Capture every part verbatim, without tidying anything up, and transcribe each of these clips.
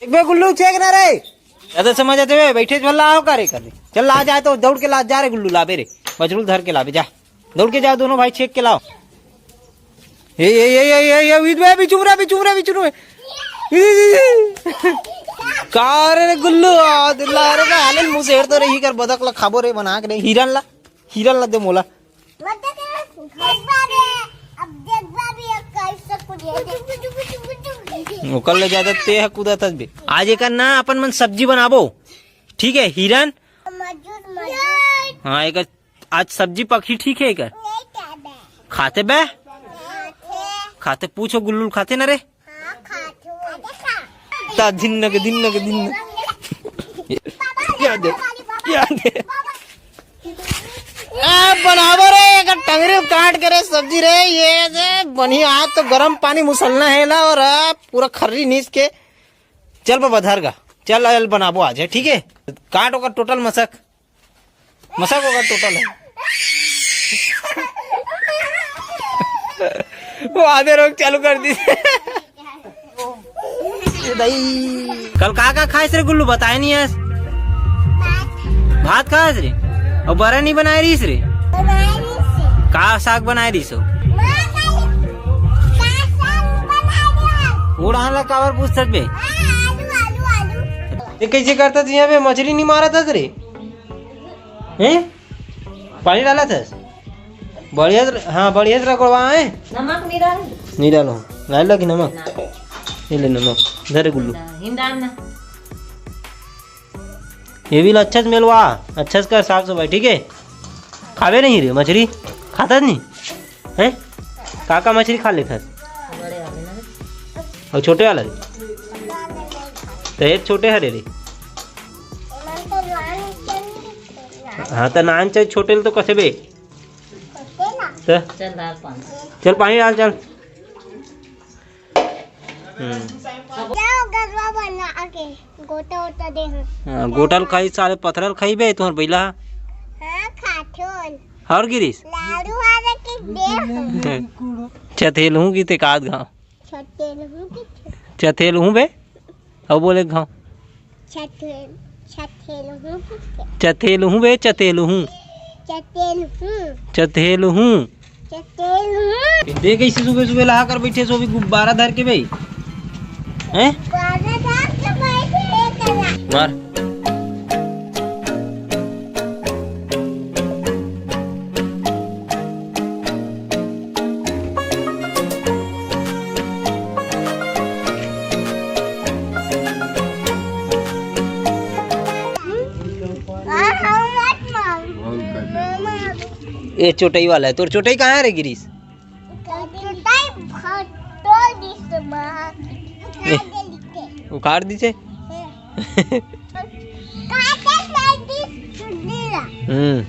एक बे गुल्लू, check ना रे। ज्यादा समझ आते हुए बैठे, चल ला, आओ करे कर। चल ला, जाए तो दौड़ के ला, जा रे गुल्लू, लाबे रे। मछरू धर के लाबे, जा। दौड़ के जाओ दोनों भाई, check के लाओ। ए, ए, ए, ए, ए, ए, बीच में, बीच में, बीच में, बीच में। का रे गुल्लू, आ, दिल्ला रे, हाले मुंह से हेड़ तो रही कर, बदक ला खाबो रे बना के रे। हिरन ला, हिरन ला दे मोला। मत देख रे, घरबा रे, अब देखबा भी, अब कैसे कुछ ये दे। ओकर ले ज्यादा ते है कूदत हस बे। आज एकर ना अपन मन सब्जी बनाबो, ठीक है? हिरन। मजूर, मजूर। हाँ, एकर आज सब्जी पकही, ठीक है? एकर नहीं खाबे। खाते बे? खाते। खाते, पूछो गुल्लू खाते ना रे। हाँ, खाते। ता धिन्न के, धिन्न के, धिन्न। याद है, याद है। ए, बनाबो रे, एकर टंगरी काट के रे सब्जी रे, ये जे बनी आज तो गरम पानी मुसलना है ला और अब पूरा खर्री नीस के। चल बाबा धर गा, चल आयल बनाबो आज है, ठीक है? काट ओकर टोटल मसक, मसक ओकर टोटल है। वो आधे रोक चालू कर दी। ए दाई। कल का का खाइस रे गुल्लू, बताए नहीं है। भात खाइस रे। और बरा नहीं बनाए रहीस रे। का साग बनाए रहीस हो? उड़ान ला काबर पूछत बे? ये कैसे करता था यहाँ पे, मछली नहीं मारा था रे? हैं? पानी डाला था? बढ़िया से, हाँ, बढ़िया से रगड़वा है। नमक नहीं डाल। नहीं डालो। डाल लगी नमक? ना। ये ले नमक। धर रे गुल्लू। ना, हिंग डाल ना। ये भी अच्छा से मेलवा, अच्छा से कर साफ सफाई, ठीक है? खावे नहीं रे मछली, खाता नहीं है? का का मछली खा लेथस? बड़े वाले ना। और छोटे वाला भी? तो एक छोटे हरे रे। हाँ, तो नान चाहे छोटे ल तो कसे बे? तो चल डाल पानी। चल पानी डाल, चल। हम्म। जाओ गरवा बना के गोटा वोटा दे हूँ। हाँ, गोटा ल खाई साले, पथरा ल खाई बे तुहर बैला। हाँ, खाथोन। और गिरीश? लाडू वाले के दे हूँ। चथेल हूँ की ते काद घाव। चथेल हूँ की? चथेल हूँ बे। अब बोले घाव। चथेल, चथेल हूँ की? चथेल हूँ बे, चथेल हूँ। चथेल हूँ। चथेल हूँ। चथेल हूँ। देख, इसे सुबह सुबह ला कर बैठे सो भी गुब्बारा धर के बे। हैं? गुब्बारा धर के बैठे हैं तेरा। मार। ए चोटई वाला है, तोर चोटई कहाँ है रे गिरीश? चोटई फटोल दिस माँ। ए, उखाड़ दिसे? उखाड़ दिसे? हम्म।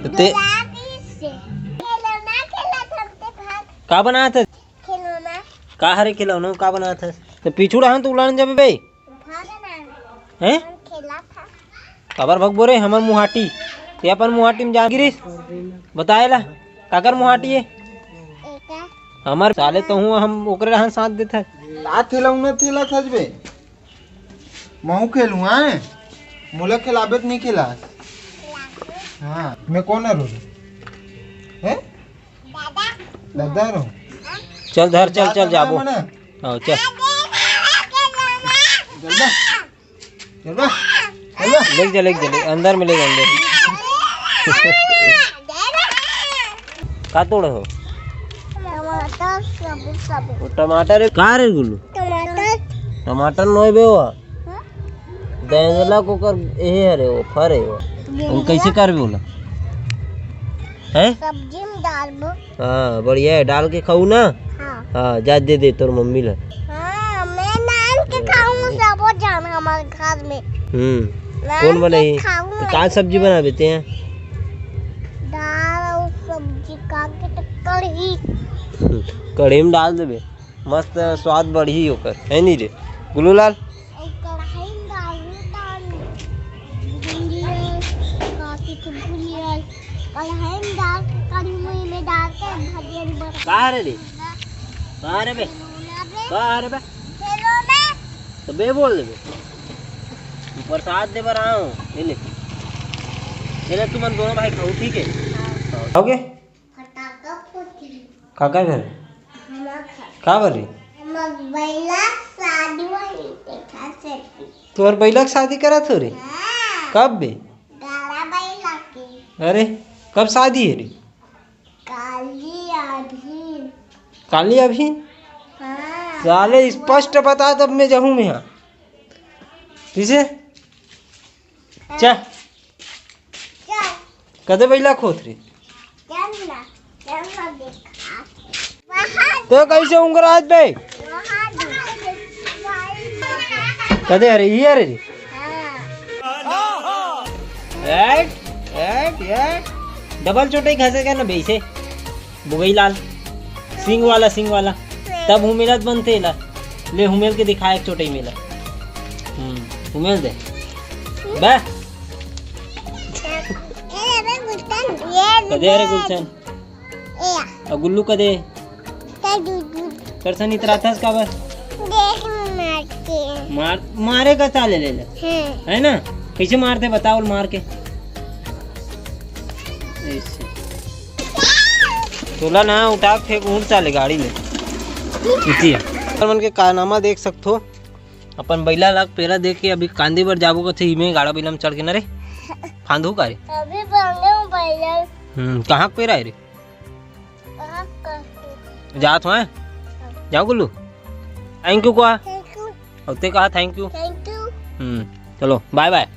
तो ते खिलौना खेलत हन ते भाग। का बनात हस? खिलौना। का हरे खिलौना? का बनात हस? तो पीछू रहन तो उलान जाबे बे। भाग ना। हैं? हम खेला था। काबर भगबो रे, हमर मुहाटी। ते अपन मुहाटी में जा गिरीश। बताए ला, काकर मुहाटी है? एका। हमर साले तो हूँ, हम ओकरे रहन साथ देत है। का खिलौना तेला सजबे? महू खेलूँ, हैं? मोला खिलाबे त नहीं खिला। हाँ, मैं कौन है रो? हैं? दादा। दादा रो। चल धर, चल, चल, जाबो। मना। हाँ, चल। चल बा। चल बा। चल बा। ले जा, ले जा, ले, अंदर में ले जा, अंदर। का तोड़े हो? टमाटर, सब, सब। वो टमाटर है। का रे गुल्लू? टमाटर। टमाटर नोय बे वो। हाँ? बैंगला को कर, यही है रे, वो फर है वो। बैंगला? हम कैसे कर बोला? हैं? सब्जी में डालबो। हाँ, बढ़िया है, डाल के खाऊ ना। हाँ। हाँ, जा दे दे तोर मम्मी ला। हाँ, मैं डाल के खाऊं, सबो जान हमारे घर में। हम्म। डाल कौन के बनाई? खाऊं तो मैं। का सब्जी बना देते हैं? दाल और सब्जी का के तो कढ़ी। कढ़ी में डाल देबे, मस्त स्वाद बढ़ी ओकर, है नी रे गुलूलाल? और कढ़ाई में डालू तो भिंडी है, काफी कुनकुनी है। कढ़ाई में डाल के कढ़ी मुई में डाल के भजिया में बना। कहाँ रे रे? कहाँ रे बे? खिलौना बे। कहाँ रे बे? खिलौना। तबे बोल देबे। प्रसाद दे बर आए हों, ये ले। ये ले, तुमन दोनों भाई खाओ, ठीक है? खाओगे? का का घर? का बर रे? तोर बइला के शादी करत हो रे? कब बे? अरे, कब शादी है रे? काली अभी। काली अभी? हाँ। साले स्पष्ट बता, तब मैं जाहूँ मैं यहाँ। किसे? चा। कदे बइला खोत रे? तो कैसे उंगरात बे? कदे अरे, ये अरे रे। एक, एक, एक। डबल चोटई घसे का ना बेइसे। बुगई लाल। सिंग वाला, सिंग वाला। तब हुमेलत बनते ला। ले हुमेल के दिखा एक चोटई मेला। हम्म, हुमेल दे। बे। कदे अरे गुलशन। अउ गुल्लू कदे? करसन इतराथस काबर? मार, मारे का चाले ले ले। है ना? कैसे मारते बताओ मार के? ऐसे। तोला ना उठा फेंक उड़ चाले गाड़ी में। इति है। मन के कारनामा देख सकथो। अपन बइला ला पेरा दे के अभी कांदी बर जाबो कथे, इमे गाड़ा बइला में चढ़ के ना रे। फांदू का रे? अभी बांधे हूँ बइला। हम्म, कहाँ के पेरा है रे? कहाँ का? जात हो, हैं? जाओ गुल्लू। Thank you कहा। Thank you। अउ ते कहा thank you। Thank you। हम्म, चलो, bye bye।